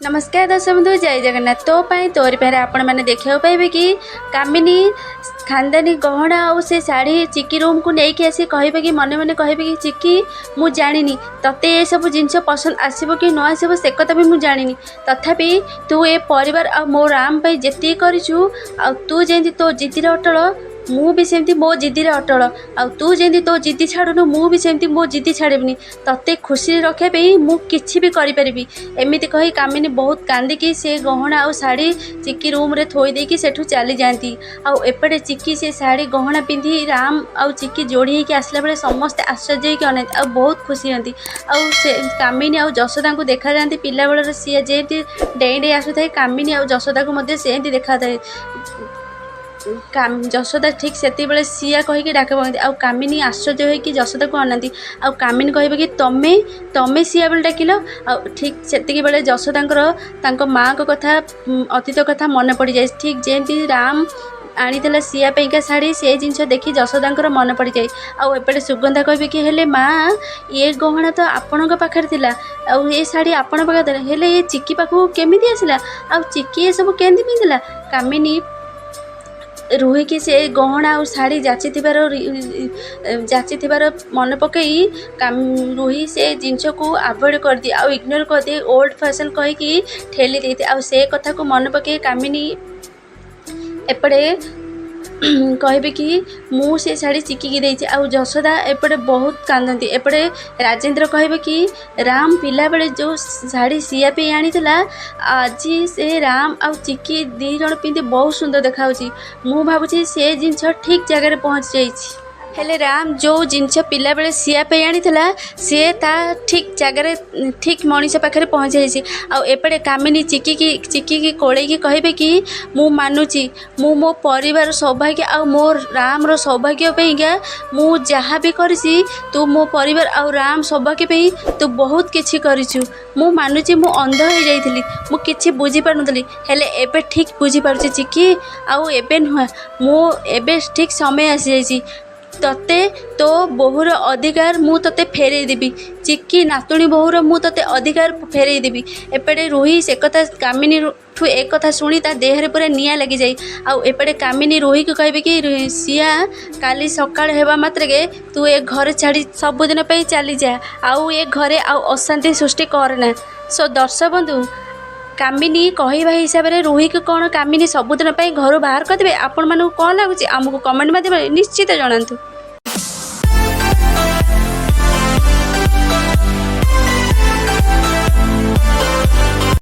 ନମସ୍କାର ଦର୍ଶକ ବନ୍ଧୁ, ଜୟ ଜଗନ୍ନାଥ। ତୋ ପାଇଁ ତୋରି ପାଖରେ ଆପଣମାନେ ଦେଖିବାକୁ ପାଇବେ କି କାମିନୀ ଖାନଦାନୀ ଗହଣା ଆଉ ସେ ଶାଢ଼ୀ ଚିକି ରୁମ୍କୁ ନେଇକି ଆସି କହିବେ କି, ମନେ ମନେ କହିବେ କି, ଚିକି, ମୁଁ ଜାଣିନି ତତେ ଏସବୁ ଜିନିଷ ପସନ୍ଦ ଆସିବ କି ନ ଆସିବ, ସେ କଥା ବି ମୁଁ ଜାଣିନି। ତଥାପି ତୁ ଏ ପରିବାର ଆଉ ମୋ ରାମ ପାଇଁ ଯେତିକି କରିଛୁ, ଆଉ ତୁ ଯେମିତି ତୋ ଜିଦିରେ ଅଟଳ, ମୁଁ ବି ସେମିତି ମୋ ଜିଦିରେ ଅଟଳ। ଆଉ ତୁ ଯେମିତି ତୋ ଜିଦି ଛାଡ଼ୁନୁ, ମୁଁ ବି ସେମିତି ମୋ ଜିଦି ଛାଡ଼ିବିନି। ତତେ ଖୁସିରେ ରଖିବା ପାଇଁ ମୁଁ କିଛି ବି କରିପାରିବି। ଏମିତି କହି କାମିନୀ ବହୁତ କାନ୍ଦିକି ସେ ଗହଣା ଆଉ ଶାଢ଼ୀ ଚିକି ରୁମ୍ରେ ଥୋଇ ଦେଇକି ସେଠୁ ଚାଲିଯାଆନ୍ତି। ଆଉ ଏପଟେ ଚିକି ସେ ଶାଢ଼ୀ ଗହଣା ପିନ୍ଧି ରାମ ଆଉ ଚିକି ଯୋଡ଼ି ହେଇକି ଆସିଲା ବେଳେ ସମସ୍ତେ ଆଶ୍ଚର୍ଯ୍ୟ ହେଇକି ଅନାନ୍ତି ଆଉ ବହୁତ ଖୁସି ହୁଅନ୍ତି। ଆଉ ସେ କାମିନୀ ଆଉ ଯଶୋଦାଙ୍କୁ ଦେଖାଯାଆନ୍ତି। ପିଲାବେଳର ସିଏ ଯେମିତି ଡେଇଁ ଡେଇଁ ଆସୁଥାଏ, କାମିନୀ ଆଉ ଯଶୋଦାକୁ ମଧ୍ୟ ସେମିତି ଦେଖାଥାଏ। ଯଶୋଦା ଠିକ୍ ସେତିକିବେଳେ ସିଆ କହିକି ଡାକ ପକାନ୍ତି ଆଉ କାମିନୀ ଆଶ୍ଚର୍ଯ୍ୟ ହେଇକି ଯଶୋଦାକୁ ଅନାନ୍ତି। ଆଉ କାମିନୀ କହିବେ କି, ତମେ ତମେ ସିଆ ବୋଲି ଡାକିଲ? ଆଉ ଠିକ୍ ସେତିକି ବେଳେ ଯଶୋଦାଙ୍କର ତାଙ୍କ ମାଆଙ୍କ କଥା, ଅତୀତ କଥା ମନେ ପଡ଼ିଯାଏ। ଠିକ୍ ଯେମିତି ରାମ ଆଣିଥିଲା ସିଆ ପାଇଁକା ଶାଢ଼ୀ, ସେ ଜିନିଷ ଦେଖି ଯଶୋଦାଙ୍କର ମନେ ପଡ଼ିଯାଏ। ଆଉ ଏପଟେ ସୁଗନ୍ଧା କହିବେ କି, ହେଲେ ମା, ଏ ଗହଣା ତ ଆପଣଙ୍କ ପାଖରେ ଥିଲା ଆଉ ଏ ଶାଢ଼ୀ ଆପଣଙ୍କ ପାଖରେ ଥିଲା, ହେଲେ ଏ ଚିକି ପାଖକୁ କେମିତି ଆସିଲା? ଆଉ ଚିକି ଏସବୁ କେମିତି ପିନ୍ଧିଲା? କାମିନୀ ରୁହିକି ସେ ଗହଣା ଆଉ ଶାଢ଼ୀ ଯାଚିଥିବାର ମନେ ପକାଇ ରୁହି ସେ ଜିନିଷକୁ ଆଭଏଡ଼ କରିଦିଏ ଆଉ ଇଗ୍ନୋର କରିଦିଏ, ଓଲ୍ଡ ଫ୍ୟାସନ୍ କହିକି ଠେଲି ଦେଇଦିଏ। ଆଉ ସେ କଥାକୁ ମନେ ପକାଇ କାମିନୀ ଏପଟେ କହିବେ କି, ମୁଁ ସେ ଶାଢ଼ୀ ଚିକିକି ଦେଇଛି। ଆଉ ଯଶୋଦା ଏପଟେ ବହୁତ କାନ୍ଦନ୍ତି। ଏପଟେ ରାଜେନ୍ଦ୍ର କହିବେ କି, ରାମ ପିଲାବେଳେ ଯେଉଁ ଶାଢ଼ୀ ସିଆ ପାଇଁ ଆଣିଥିଲା, ଆଜି ସେ ରାମ ଆଉ ଚିକି ଦୁଇ ଜଣ ପିନ୍ଧି ବହୁତ ସୁନ୍ଦର ଦେଖାଯାଉଛି। ମୁଁ ଭାବୁଛି ସେ ଜିନିଷ ଠିକ୍ ଜାଗାରେ ପହଞ୍ଚି ଯାଇଛି। ହେଲେ ରାମ ଯେଉଁ ଜିନିଷ ପିଲାବେଳେ ସିଆ ପାଇଁ ଆଣିଥିଲା, ସିଏ ତା ଠିକ୍ ଜାଗାରେ, ଠିକ୍ ମଣିଷ ପାଖରେ ପହଞ୍ଚି ଯାଇଛି। ଆଉ ଏପଟେ କାମିନୀ ଚିକିକି କୋଳେଇକି କହିବେ କି, ମୁଁ ମାନୁଛି, ମୁଁ ମୋ ପରିବାର ସୌଭାଗ୍ୟ ଆଉ ମୋ ରାମର ସୌଭାଗ୍ୟ ପାଇଁକା ମୁଁ ଯାହା ବି କରିଛି, ତୁ ମୋ ପରିବାର ଆଉ ରାମ ସୌଭାଗ୍ୟ ପାଇଁ ତୁ ବହୁତ କିଛି କରିଛୁ। ମୁଁ ମାନୁଛି, ମୁଁ ଅନ୍ଧ ହେଇଯାଇଥିଲି, ମୁଁ କିଛି ବୁଝିପାରୁନଥିଲି, ହେଲେ ଏବେ ଠିକ୍ ବୁଝିପାରୁଛି ଚିକି। ଆଉ ଏବେ ନୁହେଁ, ମୁଁ ଏବେ ଠିକ୍ ସମୟ ଆସିଯାଇଛି, ତତେ ତୋ ବୋହୂର ଅଧିକାର ମୁଁ ତୋତେ ଫେରେଇ ଦେବି। ଚିକି ନାତୁଣୀ ବୋହୂର ମୁଁ ତୋତେ ଅଧିକାର ଫେରେଇ ଦେବି। ଏପଟେ ରୁହି ସେ କଥା, କାମିନୀଠୁ ଏ କଥା ଶୁଣି ତା ଦେହରେ ପୁରା ନିଆଁ ଲାଗିଯାଏ। ଆଉ ଏପଟେ କାମିନୀ ରୁହିକୁ କହିବେ କି, ସିଆ, କାଲି ସକାଳ ହେବା ମାତ୍ରକେ ତୁ ଏ ଘର ଛାଡ଼ି ସବୁଦିନ ପାଇଁ ଚାଲିଯା ଆଉ ଏ ଘରେ ଆଉ ଅଶାନ୍ତି ସୃଷ୍ଟି କରନା। ସୋ ଦର୍ଶକ ବନ୍ଧୁ, କାମିନୀ କହିବା ହିସାବରେ ରୁହିକୁ କ'ଣ କାମିନୀ ସବୁଦିନ ପାଇଁ ଘରୁ ବାହାର କରିଦେବେ? ଆପଣମାନଙ୍କୁ କ'ଣ ଲାଗୁଛି, ଆମକୁ କମେଣ୍ଟ ମାଧ୍ୟମରେ ନିଶ୍ଚିତ ଜଣାନ୍ତୁ।